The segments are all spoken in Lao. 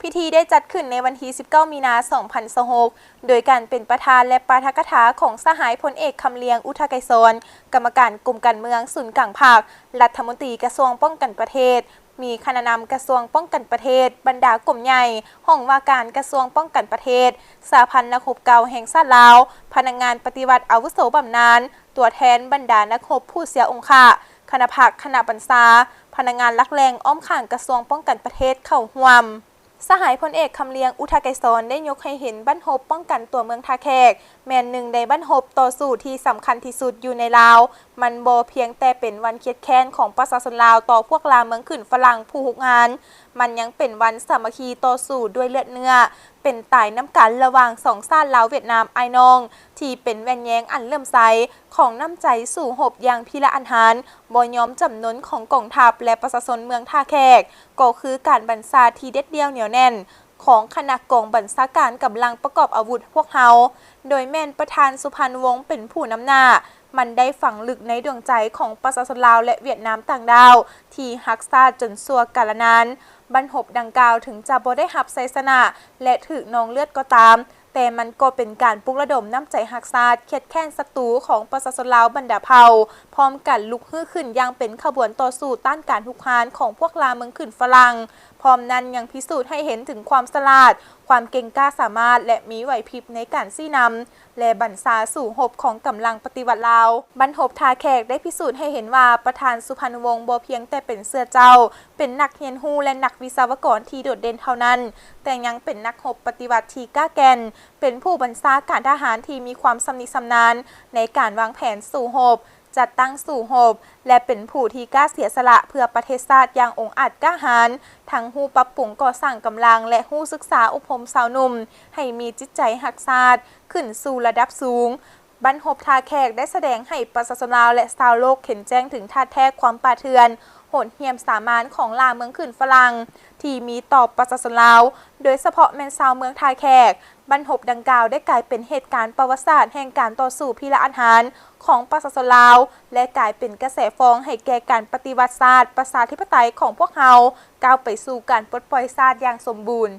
ພິທີໄດ້ຈັດຂຶ້ນໃນວັນທີສິບເກົ້າ ມີນາ ສອງພັນຊາວຫົກ ໂດຍການເປັນປະທານ ແລະ ປາຖະກະຖາຂອງສະຫາຍພົນເອກ ຄຳລຽງ ອຸທະໄກສອນ ກຳມະການກົມການເມືອງສູນກາງພັກ, ລັດຖະມົນຕີກະຊວງປ້ອງກັນປະເທດ, ມີຄະນະນຳກະຊວງປ້ອງກັນປະເທດ, ບັນດາກົມໃຫຍ່, ຫ້ອງວ່າການກະຊວງປ້ອງກັນປະເທດ, ສະຫະພັນນັກຮົບເກົ່າແຫ່ງຊາດລາວ, ພະນັກງານປະຕິວັດອາວຸໂສບຳນານ, ຕົວແທນບັນດານັກຮົບຜູ້ເສຍອົງຄະ, ຄະນະພັກ, ຄະນະບັນຊາ, ພະນັກງານຫຼັກແຫຼ່ງອ້ອມຂ້າງກະຊວງປ້ອງກັນປະເທດເຂົ້າຮ່ວມ. ສະຫາຍພົນເອກ ຄຳລຽງ ອຸທະໄກສອນ ໄດ້ຍົກໃຫ້ເຫັນບັ້ນຮົບປ້ອງກັນຕົວເມືອງທ່າແຂກ ແມ່ນໜຶ່ງໃນບັ້ນຮົບຕໍ່ສູ້ທີ່ສຳຄັນທີ່ສຸດຢູ່ໃນລາວ. ມັນບໍ່ພຽງແຕ່ເປັນວັນຄຽດແຄ້ນຂອງປະຊາຊົນລາວຕໍ່ພວກລ່າເມືອງຂຶ້ນຝຣັ່ງຜູ້ຮຸກຮານ, ມັນຍັງເປັນວັນສາມັກຄີຕໍ່ສູ້ດ້ວຍເລືອດເນື້ອ ເປັນຕາຍນຳກັນລະຫວ່າງສອງຊາດລາວຫວຽດນາມອ້າຍນ້ອງ ທີ່ເປັນແວ່ນແຍງອັນເຫຼື້ອມໃສຂອງນ້ຳໃຈສູ້ຮົບຢ່າງພິລະອັນທານ, ບໍ່ຍອມຈຳນົນຂອງກອງທັບ ແລະ ປະຊາຊົນເມືອງທ່າແຂກ, ກໍຄືການບັນຊາທີ່ເດັດດ່ຽວໜຽວແໜ້ນຂອງຄະນະກອງບັນຊາການກຳລັງປະກອບອາວຸດພວກເຮົາ, ໂດຍແມ່ນປະທານສຸພັນວົງເປັນຜູ້ນຳໜ້າ. ມັນໄດ້ຝັງລຶກໃນດວງໃຈຂອງປະຊາຊົນລາວ ແລະ ຫວຽດນາມຕ່າງດ້າວທີ່ຮັກຊາດຈົນຊົ່ວກາລະນານ. ບັ້ນຮົບດັ່ງກ່າວເຖິງຈະບໍ່ໄດ້ຮັບໄຊຊະນະ ແລະ ຖືກນອງເລືອດກໍຕາມ, ແຕ່ມັນກໍເປັນການປຸກລະດົມນ້ຳໃຈຮັກຊາດ, ຄຽດແຄ້ນສັດຕູຂອງປະຊາຊົນລາວບັນດາເຜົ່າ, ພ້ອມກັນລຸກຮືຂຶ້ນຢ່າງເປັນຂະບວນຕໍ່ສູ້ຕ້ານການຮຸກຮານຂອງພວກລ່າເມືອງຂຶ້ນຝຣັ່ງ. ພ້ອມນັ້ນຍັງພິສູດໃຫ້ເຫັນເຖິງຄວາມສະຫຼາດ, ຄວາມເກັ່ງກ້າສາມາດ ແລະ ມີໄຫວພິບໃນການຊີ້ນຳ ແລະ ບັນຊາສູ້ຮົບຂອງກຳລັງປະຕິວັດລາວ. ບັ້ນຮົບທ່າແຂກໄດ້ພິສູດໃຫ້ເຫັນວ່າ ປະທານສຸພັນວົງບໍ່ພຽງແຕ່ເປັນເສືອເຈົ້າ, ເປັນນັກຮຽນຮູ້ ແລະ ນັກວິສະວະກອນທີ່ໂດດເດັ່ນເທົ່ານັ້ນ, ແຕ່ຍັງເປັນນັກຮົບປະຕິວັດທີ່ກ້າແກ່ນ, ເປັນຜູ້ບັນຊາການທະຫານທີ່ມີຄວາມຊຳນິຊຳນານໃນການວາງແຜນສູ້ຮົບ, ຈັດຕັ້ງສູ້ຮົບ ແລະ ເປັນຜູ້ທີ່ກ້າເສຍສະຫຼະເພື່ອປະເທດຊາດຢ່າງອົງອາດກ້າຫານ, ທັງຮູ້ປັບປຸງກໍ່ສ້າງກຳລັງ ແລະ ຮູ້ສຶກສາອົບຮົມຊາວໜຸ່ມໃຫ້ມີຈິດໃຈຮັກຊາດຂຶ້ນສູ່ລະດັບສູງ. ບັ້ນຮົບທ່າແຂກໄດ້ສະແດງໃຫ້ປະຊາຊົນລາວ ແລະ ຊາວໂລກເຫັນແຈ້ງເຖິງທ່າແທ້ຄວາມປ່າເຖື່ອນ, ໂຫດຫ້ຽມສາມານຂອງລ່າເມືອງຂຶ້ນຝຣັ່ງທີ່ມີຕໍ່ປະຊາຊົນລາວ, ໂດຍສະເພາະແມ່ນຊາວເມືອງທ່າແຂກ. ບັ້ນຮົບດັ່ງກ່າວໄດ້ກາຍເປັນເຫດການປະຫວັດສາດແຫ່ງການຕໍ່ສູ້ພິລະອັນທານຂອງປະຊາຊົນລາວ ແລະ ກາຍເປັນກະແສຟອງໃຫ້ແກ່ການປະຕິວັດຊາດປະຊາທິປະໄຕຂອງພວກເຮົາ ກ້າວໄປສູ່ການປົດປ່ອຍຊາດຢ່າງສົມບູນ.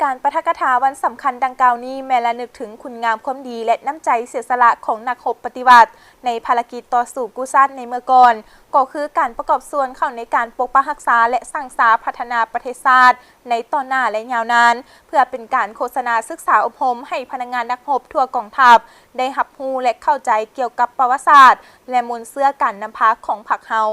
ການປາຖະກະຖາວັນສຳຄັນດັ່ງກ່າວນີ້ ແມ່ນລະນຶກເຖິງຄຸນງາມຄວາມດີ ແລະ ນ້ຳໃຈເສຍສະຫຼະຂອງນັກຮົບປະຕິວັດໃນພາລະກິດຕໍ່ສູ້ກູ້ຊາດໃນເມື່ອກ່ອນ, ກໍຄືການປະກອບສ່ວນເຂົ້າໃນການປົກປັກຮັກສາ ແລະ ສ້າງສາພັດທະນາປະເທດຊາດໃນຕໍ່ໜ້າ ແລະ ຍາວນານ, ເພື່ອເປັນການໂຄສະນາສຶກສາອົບຮົມໃຫ້ພະນັກງານນັກຮົບທົ່ວກອງທັບໄດ້ຮັບຮູ້ ແລະ ເຂົ້າໃຈກ່ຽວກັບປະຫວັດສາດ ແລະ ມູນເຊື້ອການນຳພາຂອງພັກເຮົາ.